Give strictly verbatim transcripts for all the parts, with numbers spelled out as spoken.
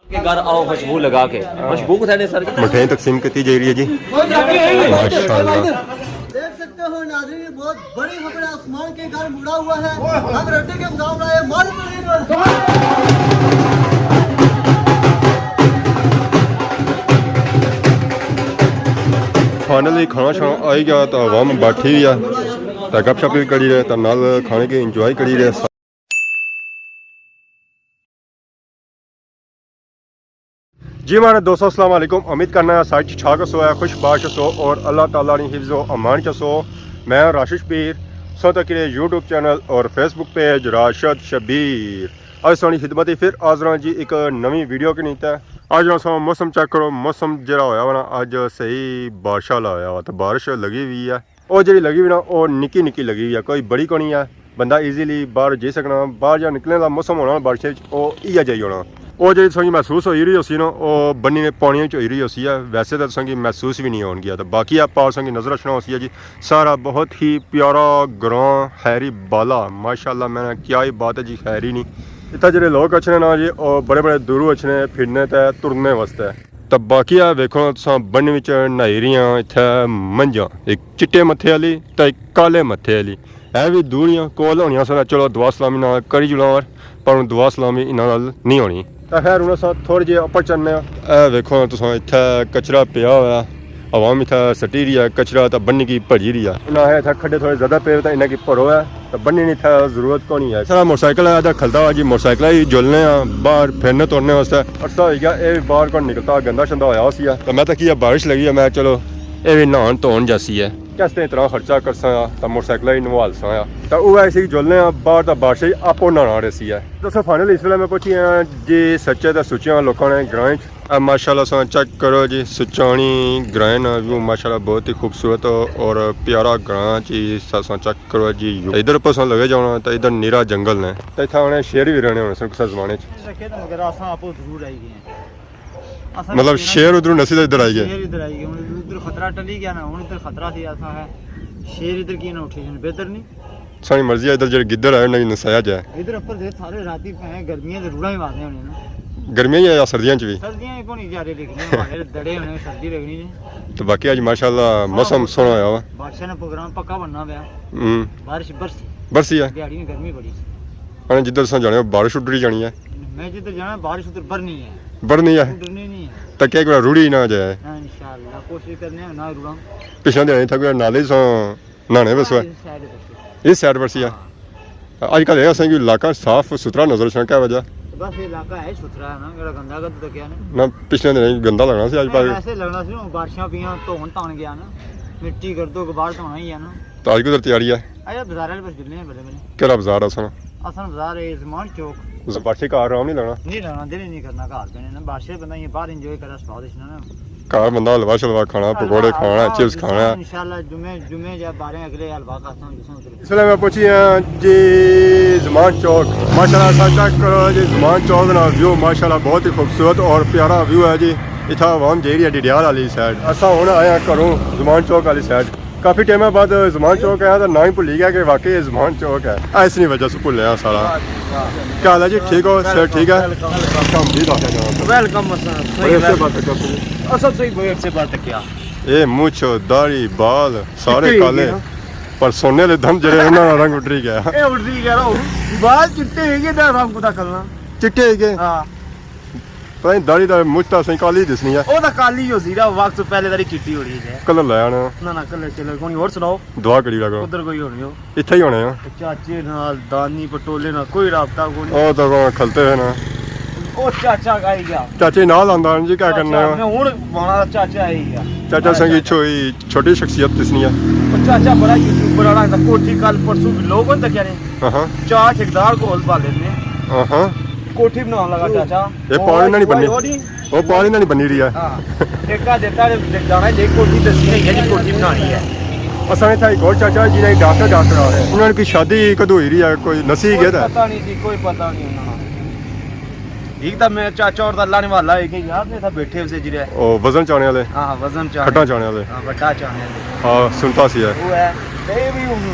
کے گھر آؤ خوشبو لگا کے۔ خوشبو کتھے نے سر؟ مٹھائی تقسیم کیتی جائی رہی ہے جی۔ ماشاءاللہ۔ دیکھ سکتے ہو ناظرین، بہت بڑی خبر ہے، عثمان کے گھر مڑا ہوا ہے۔ ہم رٹے کے مقابلہ ہے، مالک۔ فائنلی کھانا شانا آئی گیا، تو عوام بیٹھی ہوئی ہے، تو گپ شپ بھی کری رہے، تو نال کھانے کی انجوائے کری رہے۔ جی مہاڑے دوستو، السلام علیکم۔ امید کرنا ہے سارے ٹھیک ٹھاک ہسو، ہے خوش باش ہسو اور اللہ تعالیٰ نی حفظ و امان چ ہسو۔ میں راشد شبیر، سو تک یوٹیوب چینل اور فیس بک پیج راشد شبیر۔ اج سانی خدمت پھر حاضر ہاں جی ایک نویں ویڈیو کے نیتے۔ اج نا سا موسم چیک کرو، موسم جڑا ہویا ہوا نا اج صحیح بارش والا ہویا ہوا، تو بارش لگی ہوئی ہے۔ او جڑی لگی ہوئی نا، او نکی نکی لگی ہوئی ہے، کوئی بڑی کونی ہے۔ بندہ ایزیلی باہر جائی سکنا، باہر جا نکلنے دا موسم ہونا بارشیں وچ، او ایہا جائی ہونا۔ او جڑی تساں کی محسوس ہوئی رہی ہوسی نا، او بنی نے پانیاں وچ ہوئی رہی ہوسی ہے، ویسے تاں تساں کی محسوس وی نہیں ہون گیا۔ تے باقی ہے پار تساں کی نظر اچھنا ہوسی ہے جی، سارا بہت ہی پیارا گراں خیری بالا، ماشاءاللہ میں نا کیا ہی بات ہے جی، خیری نہیں۔ اتھا جڑے لوگ اچھنے نا جی، او بڑے بڑے دوروں اچھنے پھرنے تے ٹرنے واسطے۔ تے باقی آ ویکھو نا تساں، بنی وچ نہائی رہیاں اتھے منجاں، ایک چٹے متھے آلی تے ایک کالے متھے آلی۔ اے وی دوریاں کول ہونیاں سن، چلو دعا سلامی نال کری جلاں، پر ہن دعا سلامی انہاں نال نہیں ہونی۔ تے خیر ہن اساں تھوڑے جے اپر چلنے آں۔ اے ویکھو نا تساں، اتھے کچرا پیا ہویا، عوام اتھے سٹی رہی ہے کچرا، تے بنی کی بھری رہی ہے۔ انہاں آخیا اتھے کھڈے تھوڑے زیادہ پے ہوئے تے انہاں کی بھرو ہے، تے بنی نی اتھے ضرورت کونی ہے۔ سارا موٹر سائیکل ہے، ادھر کھلتا ہوا جی، موٹر سائیکل ہی جلنے آں باہر پھرنے تورنے واسطے۔ عرصہ ہوئی گیا، اے وی باہر کوئی نکلتا گندا شندا ہویا ہوسی ہے۔ تے میں تکیا بارش لگی ہے، میں چلو اے وی نہان دھون جاسی ہے۔ کس نے اتنا خرچہ کرساں آ، تے موٹر سائیکل ہی نوالساں آ۔ تے اوہے اسی جلنے آں باہر، تے بارش ہی آپو نہانا رہسی ہے۔ دوستو فائنلی اس ویلے میں پہنچی آں جی سچے تے سچے لوکاں نے گراں اچ۔ اے ماشاءاللہ تساں چیک کرو جی، سچانی گرائیں نا ویو ماشاءاللہ بہت ہی خوبصورت اور پیارا گراں جی، تساں چیک کرو جی۔ ادھر اوپر تساں لگے جاؤ نا تے ادھر نیرا جنگل نے۔ تے اتھا ہونے شیر وی رہنے ہونے سن کسے زمانے چ۔ رکھے تے مگر اساں آپو ضرور آئی گئے ہیں۔ اساں مطلب شیر ادھروں نسی تے ادھر آئی گئے۔ شیر ادھر آئی گئے، ہن ادھر خطرہ ٹلی گیا نا، ہن ادھر خطرہ سی اساں ہے۔ شیر ادھر کی نہ اٹھے جن بہتر نہیں۔ ساڑی مرضی ہے، ادھر جڑے گدڑ آئے انہاں کی نسایا جائے۔ ادھر اپر دے سارے راتی پہ گرمیاں دے روڑاں ہی مارنے ہونے نا۔ گرمیاں ہی یا سردیاں چ بھی؟ سردیاں ہی کونی جارے لگنے، ہمارے دڑے ہونے، سردی لگنی نے۔ تو باقی اج ماشاءاللہ موسم سوہنا ہویا ہوا۔ بارشاں نا پروگرام پکا بننا پیا۔ ہوں۔ بارش برسی۔ برسی ہے؟ دیہاڑی میں گرمی بڑی سی۔ ہاں، جدھر تساں جانے ہو بارش اڈری جانی ہے۔ میں جدھر جانا بارش ادھر برنی ہے۔ برنی ہے؟ اڈرنی نہیں ہے۔ تاکہ ایک بار روڑی نہ جائے۔ ہاں، انشاءاللہ کوشش کرنے ہیں نہ روڑاں۔ پچھلے دن اتھا کوئی نالے ساں نہانے ویسے۔ ہاں، اس سائیڈ برسی۔ اس سائیڈ برسی ہے۔ ہاں۔ اج کل یہ اساں کی علاقہ صاف ستھرا نظر اچھنا، کیا وجہ؟ بس یہ علاقہ ہے ستھرا ہے نا، جڑا گندا کد تکیا نے۔ نہ، پچھلے دن گندا لگنا سی، اج نہیں، پر ویسے لگنا سی، ہن بارشاں پیاں، دھون تان گیا نا، مٹی گردو غبار تو ہونا ہی ہے نا۔ تو اج کدھر تیاری ہے؟ اج بازار والے پاس جلنے ہیں بڑے بڑے۔ کیڑا بازار ہے اساں؟ اساں بازار ہے زمان چوک۔ بارشیں گھر آرام نہیں لگنا؟ نہیں لگنا، دل ہی نہیں کرنا گھر بہنے نا، بارشیں بندہ یہ باہر انجوائے کرا، سواد اچھنا نا۔ گھر بندہ حلوا شلوا کھانا، پکوڑے کھانا، چپس کھانا۔ انشاءاللہ جمعے، جمعے یا بارے اگلے حلوا کھاساں جسوں۔ اس ویلے میں پہنچی ہاں جی زمان چوک۔ ماشاءاللہ اساں چیک کرو جی زمان چوک نا ویو ماشاءاللہ بہت ہی خوبصورت اور پیارا ویو ہے جی۔ اتھا عوام جائی رہی ہے ڈڈیال والی سائیڈ، اساں ہن آئے ہاں گھروں زمان چوک والی سائیڈ۔ کافی ٹائم بعد زمان چوک آیا تو نہ ہی بھلی گیا کہ واقعی یہ زمان چوک ہے۔ آ، اس نی وجہ سے بھولے ہاں سارا۔ کیا حال ہے جی؟ ٹھیک ہو؟ صحت ٹھیک ہے؟ ویلکم۔ کم بھی داخل جانا۔ ویلکم السلام۔ بڑے عرصے بعد تکیا تساں۔ اصل صحیح، بڑے عرصے بعد تکیا۔ اے مچھ، داڑھی، بال سارے چٹے ہوئی کالے۔ گئے نا۔ پر سونے والے دم جڑے انہاں دا رنگ اڈری گیا۔ اے اڈری گیا نا، بال چٹے ہوئی گئے، دا رنگ کتا کھلنا۔ چٹے ہوئی گئے؟ ہاں۔ پتہ نہیں، داڑھی دا مچھ تاں اساں کالی دسنی ہے۔ او تاں کالی ہی ہوسی نا، وقت تو پہلے داڑھی چٹی ہو رہی ہے۔ کلر لایا نا۔ نہ، نہ، کلر شلر کوئی، اور سناؤ؟ دعا کری رکھو۔ ادھر کوئی ہونی ہو؟ اتھے ہی ہونے ہاں۔ چاچے نال، دانی پٹولے نال کوئی رابطہ کوئی نہیں۔ او تاں کھلتے ہیں نا۔ او چاچا آئی گیا۔ چاچے نال آندا جی، کیا کرنا ہے؟ میں ہن مانا چاچا آئی گیا۔ چاچا سنگی چھوئی چھوٹی شخصیت دسنی ہے۔ او چاچا بڑا یوٹیوبر والا ہے، کوٹھی کل پرسوں لوگ ہن تکیا نے۔ ہاں ہاں۔ چار ٹھیکدار کول بالے نے۔ ہاں ہاں۔ کوٹھی بنان لگا چاچا۔ یہ پاڑ نہ نہیں بنی۔ وہ پاڑ نہ نہیں بنی رہی ہے۔ ہاں۔ ٹھیکہ دیتا ہے، جانا ہے، کوٹھی دسی ہے، یہ کوٹھی بنانی ہے۔ اساں اتھا ایک اور چاچا جی نے ڈاکٹر، ڈاکٹر آ رہے۔ انہاں کی شادی کدوں ہوئی رہی ہے، کوئی نسی گیا تھا؟ پتہ نہیں جی، کوئی پتہ نہیں انہاں۔ ایک تاں میں چاچا اور تاں اللہ نے والا ہے کہ یار نے تھا بیٹھے اسے جڑے۔ او وزن چانے والے؟ ہاں، وزن چانے۔ کھٹا چانے والے؟ ہاں، بٹا چانے والے۔ ہاں، سنتا سی ہے۔ وہ ہے۔ تے بھی ہن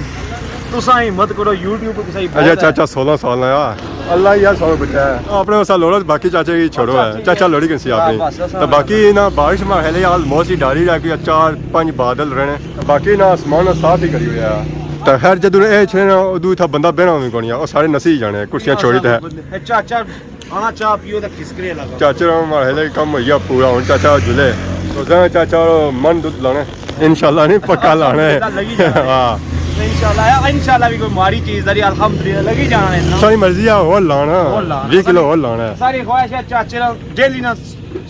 تساں ہمت کرو، یوٹیوب تے تساں ہی اچھا، بہت ہے۔ چاچا سولہ سال نا آ۔ اللہ ہی ہے سب کچھ ہے۔ اپنے اسا لوڑو، باقی چاچے کی چھوڑو ہے۔ چاچا لوڑی کنسی اپنی۔ ہاں، بس، بس، تے باقی نہ بارش ماحول ہے، آلموسٹ ہی ڈاری رہا، کوئی چار پنج بادل رہنے۔ باقی نہ آسمان نہ صاف ہی کری ہویا۔ تے خیر، جدوں اے چھنے نا، ادوں اتھا بندہ بہنا وی کونی آ، او سارے نسی جانے، کرسیاں چھوڑی تے۔ اے چاچا آنا چاہ پیو تے کھسکنے لگا۔ چاچے نا ماحول ہے، کم ہوئی گیا پورا، ہن چاچا جلے۔ سوچا چاچا من دودھ لانے۔ انشاءاللہ نہیں، پکا لانا ہے۔ لگی جانا ہے۔ ہاں۔ انشاءاللہ، انشاءاللہ بھی کوئی ماڑی چیز داری، الحمدللہ لگی جانا ہے نا۔ ساری مرضی ہے، ہور لانا۔ ہور لانا۔ بیس کلو ہور لانا ہے۔ ساری خواہش ہے چاچے نا ڈیلی نا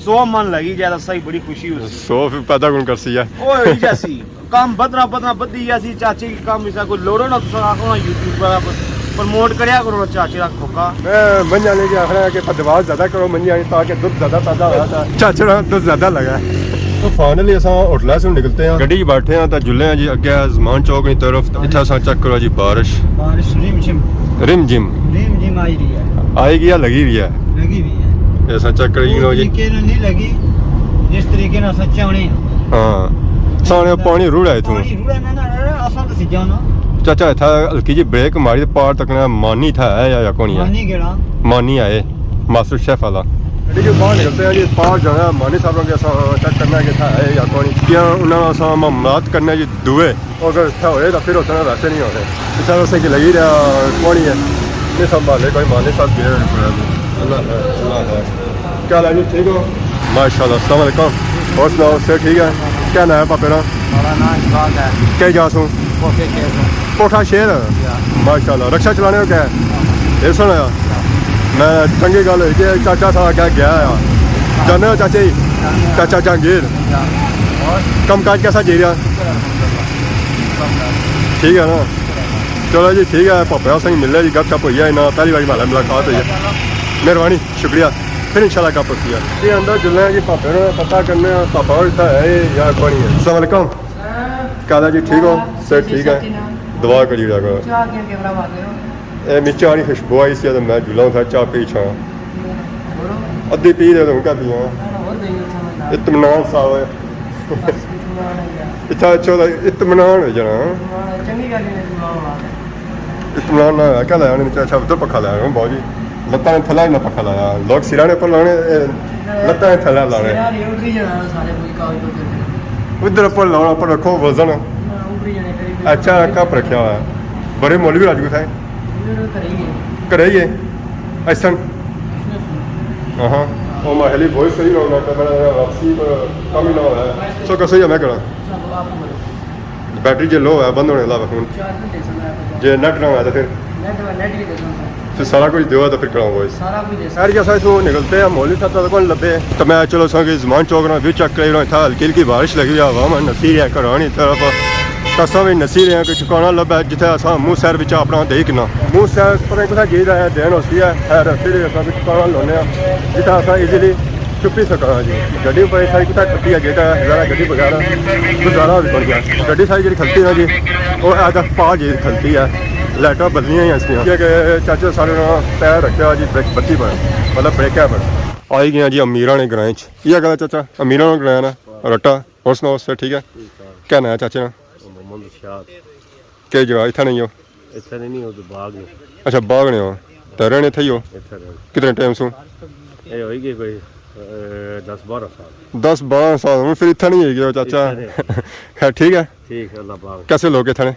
سو من لگی جائے، صحیح، بڑی خوشی ہوسی۔ سو پھر پیدا کون کرسی ہے؟ او ہوئی جاسی۔ کم بدنا بدنا بدی جاسی، چاچے کی کم اسا کوئی لوڑو نا، تساں آخو نا یوٹیوب پر پروموٹ کریا کرو نا چاچے نا کھوکا۔ میں منجھاں نے کہ آخنا ہے کہ پیداوار زیادہ کرو منجھاں نے، تاکہ دودھ زیادہ پیدا ہویا تھا۔ چاچے نا دودھ زیادہ لگا ہے۔ تو فائنلی اساں ہوٹل سے نکلتے ہیں، گڈی بیٹھے ہیں تو جلے ہیں جی اگے زمان چوک کی طرف۔ اتھا اساں چیک کرو جی بارش۔ بارش رم جھم۔ رم جھم۔ رم جھم آئی رہی ہے۔ آئی گیا، لگی ہوئی ہے۔ لگی ہوئی ہے۔ یہ اساں چیک کری وہ لو جی۔ طریقے نال نہیں لگی، جس طریقے نال اساں چاہنے ہیں۔ ہاں۔ سانے پانی روڑا ہے اتھوں۔ پانی روڑا نہ، نہ، نہ، اساں تو سجا نا۔ چاچا، اتھا ہلکی جی بریک ماری تے پار تکنا مانی تھا ہے یا، یا کونی ہے؟ مانی کیڑا؟ مانی آئے، ماسٹر شیف والا۔ گڈی جو باہر نکلتے ہیں جی، پار جانا ہے مانی صاحب کے ساتھ چیک کرنا ہے کہ اتھا ہے یا کونی۔ کیا انہاں سا معاملات کرنے جی دوئے۔ اگر اتھا ہوئے تو پھر اتنا ویسے نہیں ہونے۔ اتھا ویسے کہ لگی رہا، کونی ہے؟ نہیں سنبھالے کوئی، مانی صاحب گئے ہوئے ہیں۔ اللہ خیر، اللہ خیر۔ کیا حال ہے جی، ٹھیک ہو؟ ماشاءاللہ، السلام علیکم۔ اور سناؤ، صحت ٹھیک ہے؟ کیا نام ہے پاپے نا؟ میرا نام اشفاق ہے۔ کیا جا سوں؟ کوٹھے شیر۔ کوٹھا شیر؟ یا۔ ماشاءاللہ، رکشہ چلانے ہو کیا؟ یہ سنایا۔ میں چنگی گل ہوئی کہ چاچا سا کیا گیا ہے۔ جانے ہو چاچے جی؟ جانے ہو۔ چاچا جہانگیر۔ یا۔ اور؟ کم کاج کیسا جی رہا؟ شکر الحمدللہ۔ کم کاج۔ ٹھیک ہے نا؟ چلو جی، ٹھیک ہے، پاپے سنگ ملے جی، گپ شپ ہوئی ہے نا، پہلی باری مالا ملاقات ہوئی ہے۔ مہربانی، شکریہ۔ پھر انشاءاللہ گپ ہوتی ہے۔ یہ اندر جلنے ہیں جی، پاپے نے پتہ کرنے ہیں، پاپا اور اتھا ہے یا کونی ہے۔ السلام علیکم۔ کیا حال ہے جی، ٹھیک ہو؟ صحت ٹھیک ہے؟ دعا کری رہا کرو۔ اے مچا والی خوشبو آئی سی، تو میں جلا تھا، چاہ پی چھاں۔ ادھی پی دے تو کیا پیاں؟ اطمینان صاحب ہے۔ اتھا اچھا ہوتا اطمینان ہو جانا۔ اطمینان نہ ہویا، کیا لایا انہوں نے؟ اچھا، ادھر پکھا لایا ہوں، بابا جی۔ لتاں نے تھلے نہ پکھا لایا۔ لوگ سراں نے پر لانے، اے، لتاں نے تھلے لانے۔ ادھر پر لاؤ، پر رکھو وزن۔ اچھا، کپ رکھیا ہوا ہے۔ بڑے مولوی راج کتھا ہے؟ گھرے ہی ہے۔ ایسن؟ ہاں، ہاں۔ او ماحلی بہت صحیح رہنا، کیمرہ واپسی پر کم ہی نہ ہو رہا ہے۔ سو کسے ہی میں کرا۔ بیٹری جے لو ہے، بند ہونے والا فون۔ جے نیٹ نہ ہوا تو پھر؟ پھر سارا کچھ دیو تو پھر کراؤں وائس۔ خیر جی، اساں اتھوں نکلتے ہیں، مولوی صاحب تک کون لبے۔ تو میں چلو ساں کہ زمان چوک نا ویو چیک کرائی رہا، اتھا ہلکی ہلکی بارش لگی ہوئی ہے، عوام نسی رہی ہے گھراں نی طرف۔ تساں وی نسی رہے ہیں کہ چکانا لبا ہے، جتھے اساں منہ سر وچ اپنا دئی کنا۔ منہ سر پتہ نہیں کتھا جی رہا ہے، دین ہوسی ہے، خیر پھر اساں کوئی چکانا لونے ہیں، جتھے اساں ایزیلی چھپی سکاں جی۔ گڈی اوپر ساری کتھا کھلتی ہے، جیڑا ذرا گڈی وغیرہ گزارا بھی بن گیا۔ گڈی ساری جیڑی کھلتی ہے نا جی، وہ اے تک پا جی کھلتی ہے، لائٹاں بدلیاں ہی ایسیاں۔ کیونکہ چاچے سارے نا پیر رکھیا جی بریک بتی پر، مطلب بریک ہے پر۔ آئی گیا جی امیراں نے گرائیں چ۔ یہ گلا چاچا، امیراں نے گرائیں نا رٹا۔ اور سناؤ، سر ٹھیک ہے؟ ٹھیک ٹھاک۔ کیا نام ہے چاچے نا؟ محمد ارشاد۔ کیا جگہ اتھا نہیں ہو؟ اتھا نہیں، نہیں، وہ تو باغ نے۔ اچھا، باغ نے ہو۔ تے رہنے اتھا ہی ہو؟ اتھا رہنے۔ کتنے ٹائم سو؟ اے ہوئی گئے کوئی، اے، دس بارہ سال۔ دس بارہ سال، ہن پھر اتھا نہیں ہوئی گئے ہو چاچا۔ اتھا نہیں۔ خیر، ٹھیک ہے؟ ٹھیک ہے، اللہ پاک۔ کیسے لوگ اتھا نے؟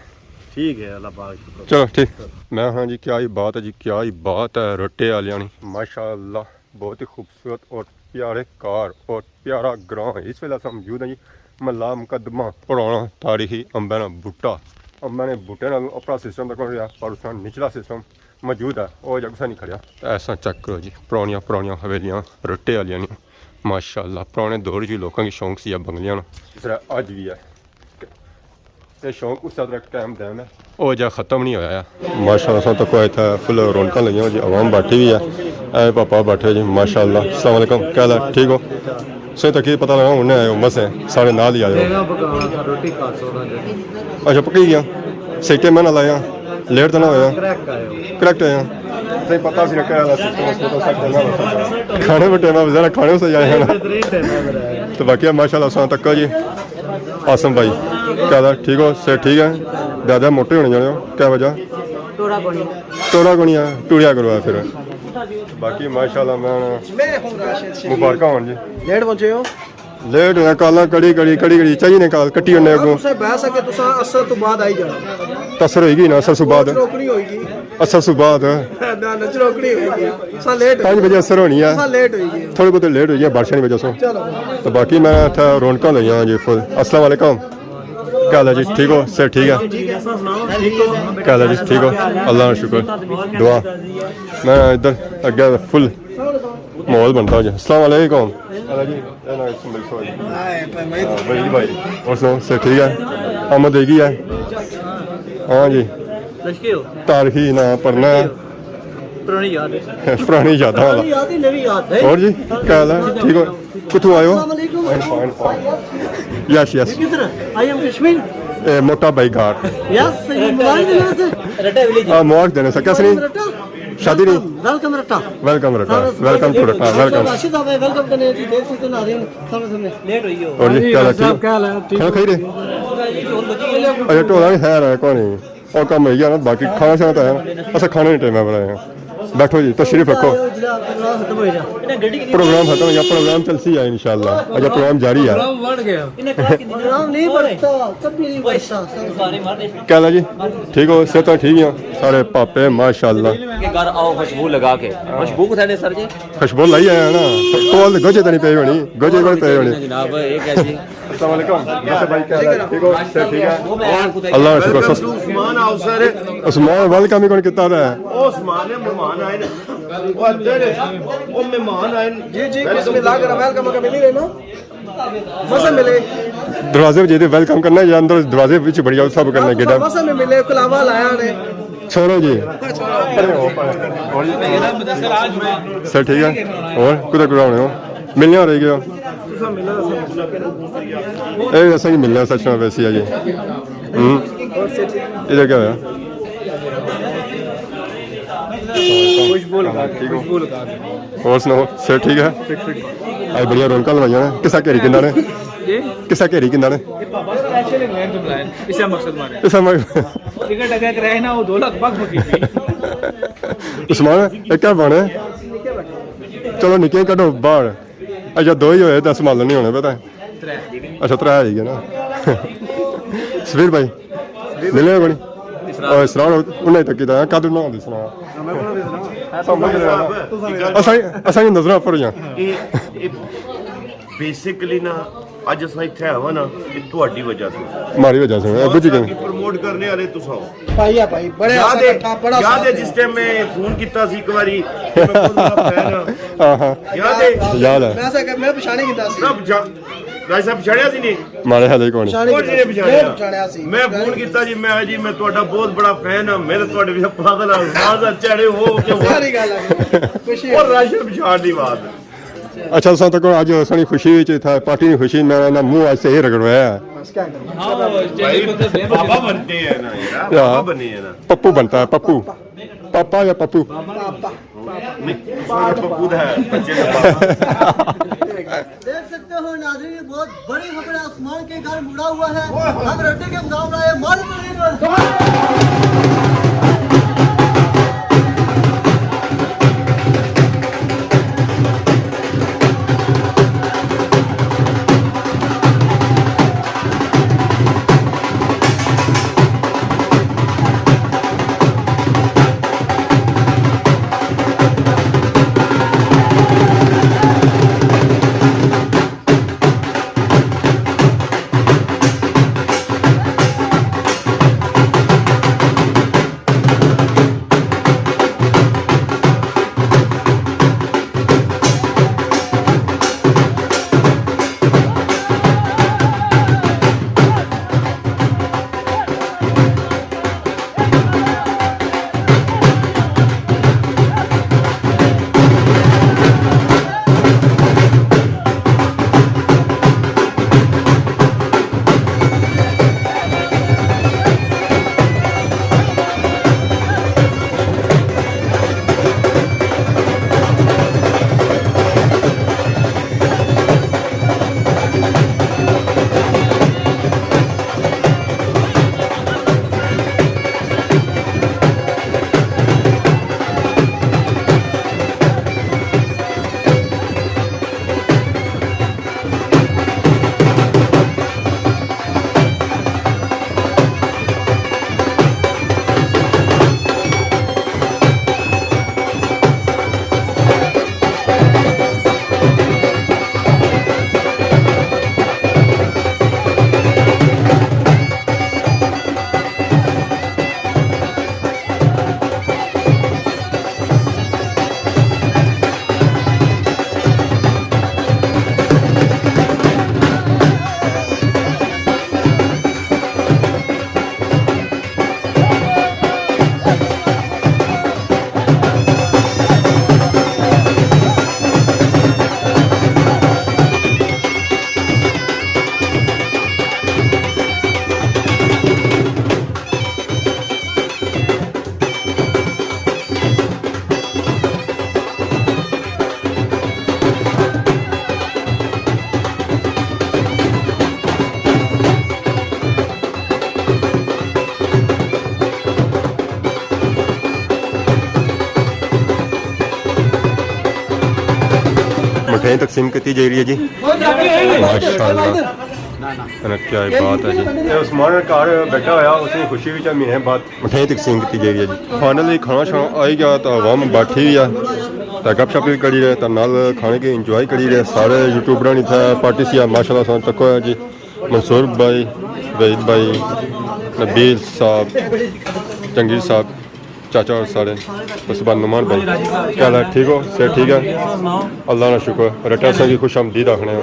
ٹھیک ہے، اللہ پاک شکر۔ چلو، ٹھیک۔ میں ہاں جی، کیا ہی بات ہے جی، کیا ہی بات ہے رٹے آلیاں نی۔ ماشاءاللہ۔ بہت ہی خوبصورت اور پیارے کار اور پیارا گراں۔ اس ویلے اساں موجود ہیں جی محلہ مقدمہ، پرانا تاریخی امباں نا بوٹا۔ امباں نے بوٹے نال اپرا سسٹم تک رہیا، پر اس نال نچلا سسٹم موجود ہے، او جگ اساں نہیں کھڑیا۔ ایسا چیک کرو جی، پرانیاں پرانیاں حویلیاں رٹے آلیاں نے، ماشاءاللہ پرانے دور جی لوکاں کی شوق سی بنگلیاں نا، اس طرح اج بھی ہے۔ یہ شوق اس طرح قائم دائم ہے، او جا ختم نہیں ہویا ہے۔ ماشاءاللہ، سب تک اتھا فل رونقاں لگیاں ہوئیاں جی، عوام بیٹھی ہوئی ہے۔ اے پاپا بیٹھے جی، ماشاءاللہ۔ السلام علیکم، کیا حال ہے؟ ٹھیک ہو؟ سوئی تک یہ پتہ لگا، ہن آئے ہو، بس ہے، سارے نال ہی آئے ہو۔ دینا پکانا تھا، روٹی کھا سو نہ جائے۔ اچھا، پکی گیا؟ صحیح ٹائم نال آیا؟ لیٹ تو نہ ہویا؟ کریکٹ آئے ہو۔ کریکٹ آیا؟ نہیں پتہ سی کہ کیا حال ہے، سسٹم اس کو تو سیٹ کرنا ہوتا ہے۔ کھانے پہ ٹائم ہے، ذرا کھانے سے آئے ہیں نا۔ بہترین ٹائم ہے میرا۔ تو باقی ماشاءاللہ، السلام تک جی۔ آصف بھائی، کیا حال ہے؟ ٹھیک ہو؟ صحت ٹھیک ہے؟ زیادہ موٹے ہونے جانے ہو، کیا وجہ؟ ٹورا کونی۔ ٹورا کونی ہے، ٹوریا کرو ہے پھر۔ باقی ماشاءاللہ میں میں ہوں راشد شریف۔ مبارکاں ہون جی۔ لیٹ پہنچے ہو؟ لیٹ ہویا، کالاں کڑی کڑی، کڑی کڑی چاہیے نے، کال کٹی ہونے اگوں۔ تساں بہہ سکے، تساں اثر تو بعد آئی جانا۔ تاثر ہوئی گئی نا، اثر سو بعد۔ چروکنی ہوئی گئی۔ اثر سو بعد۔ نہ، نہ، چروکنی ہوئی گئی۔ تساں لیٹ ہوئی پانچ بجے اثر ہونی ہے۔ تساں لیٹ ہوئی گئی۔ تھوڑے بہت لیٹ ہوئی ہے بارشاں کی وجہ سے۔ چلو۔ تو باقی میں اتھا رونقاں لگیاں جی فل۔ السلام علیکم۔ کیا حال ہے جی؟ ٹھیک ہو؟ صحت ٹھیک ہے؟ کیا حال ہے جی؟ ٹھیک ہو؟ اللہ کا شکر۔ دعا۔ میں ادھر اگے فل ماحول بنتا ہو جی۔ السلام علیکم۔ ہاں، بھائی، بھائی۔ اور سناؤ، صحت ٹھیک ہے؟ آمد ہوئی گئی ہے؟ ہاں جی۔ تاریخی نہ پڑھنا ہے۔ پرانی یاد ہے۔ پرانی یاداں والا۔ پرانی یاد ہی نوی یاد ہے۔ اور جی، کیا حال ہے؟ ٹھیک ہو؟ کتھوں آئے ہو؟ السلام علیکم۔ Fine, fine, fine. Yes, yes. کدھر؟ I am Kashmir. اے موٹا بھائی گھاٹ۔ Yes، یہ مبارک دینے سے۔ آ، مبارک دینے سے۔ کیسے نہیں؟ رٹا؟ شادی نہیں؟ Welcome رٹا۔ Welcome رٹا۔ Welcome to رٹا۔ Welcome۔ راشد صاحب ہے، welcome کرنے جی، دیکھ سکتے ناظرین، سامنے سامنے۔ اور جی، کیا حال ہے؟ ٹھیک ہو؟ کیا حال ہے؟ ٹھیک کھانا کھائی رہے؟ اچھا، ٹولا بھی خیر ہے، کوئی نہیں۔ اور کام ہوئی گیا نا، باقی کھانا شانا تو ہے نا۔ اچھا، کھانے نہیں ٹائم ہے بڑا ہے۔ بیٹھو جی، تشریف رکھو۔ پروگرام ختم ہو گیا، پروگرام چلسی ہے انشاءاللہ۔ اچھا، پروگرام جاری ہے۔ پروگرام نہیں بڑھتا، کبھی نہیں بڑھتا۔ کیا حال ہے جی؟ ٹھیک ہو؟ صحت ٹھیک ہے؟ سارے پاپے ماشاءاللہ۔ کے گھر آؤ خوشبو لگا کے۔ خوشبو کتھے نے سر جی؟ خوشبو لائی آیا نا۔ کول گوجے تے نہیں پئی ہونی، گوجے کول پئی ہونی۔ جناب، یہ کیا جی؟ السلام علیکم۔ یاسر بھائی، کیا حال ہے؟ ٹھیک ہو؟ صحت ٹھیک ہے؟ اللہ کا شکر۔ Welcome to عثمان house sir۔ عثمان، welcome ہی کون کیتا ہے؟ او عثمان ہے، مہمان آئے نے۔ او ادھر ہے۔ او مہمان آئے نے۔ جی، جی، بسم اللہ کرو، welcome کا ملی رہے نا۔ مزے ملے۔ دروازے وچ جیتے welcome کرنا یا اندر دروازے وچ بڑی آؤ سب کرنا گیٹا۔ مزے میں ملے، کلاوا لایا نے۔ چھوڑو جی۔ سر ٹھیک ہے؟ اور کدھر کدھر ہونے ہو؟ ملنے ہو رہی گیا؟ اے اساں کی ملنا سچ میں ویسی ہے جی۔ ہوں۔ ادھر کیا ہویا؟ خوشبو لگا دے، ٹھیک ہو؟ خوشبو لگا دے۔ اور سناؤ، صحت ٹھیک ہے؟ آج بڑیاں رونقاں لوائیاں نے۔ کسا گھیری کندا نے؟ جی؟ کسا گھیری کندا نے؟ یہ بابا special انگلینڈ تو بلائے، اسے مقصد مارے۔ اسا مق- ٹکٹ اگر کرائے نا، وہ دو لاکھ بک بکی تھی۔ عثمان، یہ کیا بنے؟ چلو نکے کڈو باہر۔ اچھا، دو ہی ہوئے، دس مال نہیں ہونے پتہ ہے۔ اچھا، ترے ہی گئے نا۔ سفیر بھائی، ملے ہو کونی؟ او، اسرار، انہیں تک کیتا، کد نہ ہوندی سنا۔ اساں، اساں کی نظراں پر جاں۔ بیسیکلی نا، اج اساں اتھے آوا نا، یہ تہاڈی وجہ سے۔ ہماری وجہ سے، اے بجھ گئے۔ پروموٹ کرنے والے تساں ہو۔ بھائی ہے بھائی، بڑے یاد ہے، اچھا، بڑا یاد ہے ساتھ جس ٹائم میں فون کیتا سی ایک باری، کہ میں بہت بڑا فین ہاں۔ ہاں، ہاں۔ یاد ہے؟ یاد ہے۔ میں ایسا کہ میں پچھانے کیتا سی۔ سب جا-، بھائی صاحب پچھانے سی نہیں؟ مارے حالے کون؟ پچھانے کون کیتا نہیں سی۔ پچھانے؟ میں پچھانے سی۔ میں فون کیتا جی، میں آیا جی، میں تہاڈا بہت بڑا فین ہاں، میرے تہاڈے وچ پاگل آواز چڑھے ہو کہ ہو۔ ساری گل ہے۔ خوشی اور ہے۔ راشن پچھاڑ دی بات ہے۔ اچھا، اساں تک اج اساں نی خوشی وچ تھا، پارٹی نی خوشی، میں انہاں منہ اج صحیح رگڑوایا ہے۔ بس کیا کریں؟ بھائی، پاپا بنتے ہیں نا یار، یا۔ پاپا بنے ہیں نا۔ پپو بنتا ہے، پپو۔ پاپا یا پپو؟ پاپا۔ نہیں، اس میں پپو تو ہے، بچے کا پاپا۔ دیکھ سکتے ہو ناظرین، یہ بہت بڑی خبر ہے، عثمان کے گھر مڑا ہوا ہے۔ ہم رٹے کے مقابلہ ہے، مالک تقسیم کیتی جائی رہی ہے جی۔ ماشاءاللہ۔ کیا بات ہے جی۔ تے عثمان گھر بیٹھا ہویا، اس نی خوشی وچ مہینے بعد مٹھائی تقسیم کیتی جائی رہی ہے جی۔ فائنلی کھانا شانا آئی گیا، تو عوام بیٹھی ہوئی ہے، تو گپ شپ بھی کری رہے، تو نال کھانے کی انجوائے کری رہے۔ سارے یوٹیوبراں نی اتھے پارٹی سی، ماشاءاللہ سن تکو ہے جی۔ منصور بھائی، وحید بھائی، نبیل صاحب، جنگیر صاحب، چاچا اور سارے، اس کے بعد نعمان بھائی۔ کیا حال ہے؟ ٹھیک ہو؟ صحت ٹھیک ہے؟ اللہ نا شکر۔ رٹا سنگی خوش آمدید آخنے ہو۔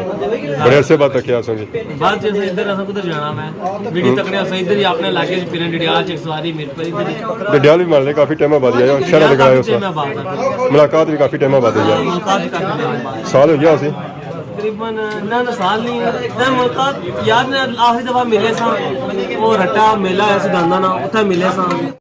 بڑے عرصے بعد تکیا سنگی۔ بس جی، اساں ادھر، اساں کدھر جانا میں؟ ویڈیو تکنے، اساں ادھر ہی اپنے علاقے چ پھرنے، ڈڈیال چ سواری میر پری تے۔ ڈڈیال بھی ملنے کافی ٹائم بعد آیا، شہر ڈڈیال لگا کافی آیا اس ٹائم وقت۔ بعد آیا۔ ملاقات بھی کافی ٹائم بعد ہوئی ہے۔ ملاقات بھی کافی ٹائم بعد۔ سال ہو گیا اسی۔ تقریباً نہ، نہ سال نہیں ہے۔ میں ملاقات یاد، میں آخری دفعہ ملے ساں، وہ رٹا میلہ ہویا سی دانداں نا، اتھے ملے ساں۔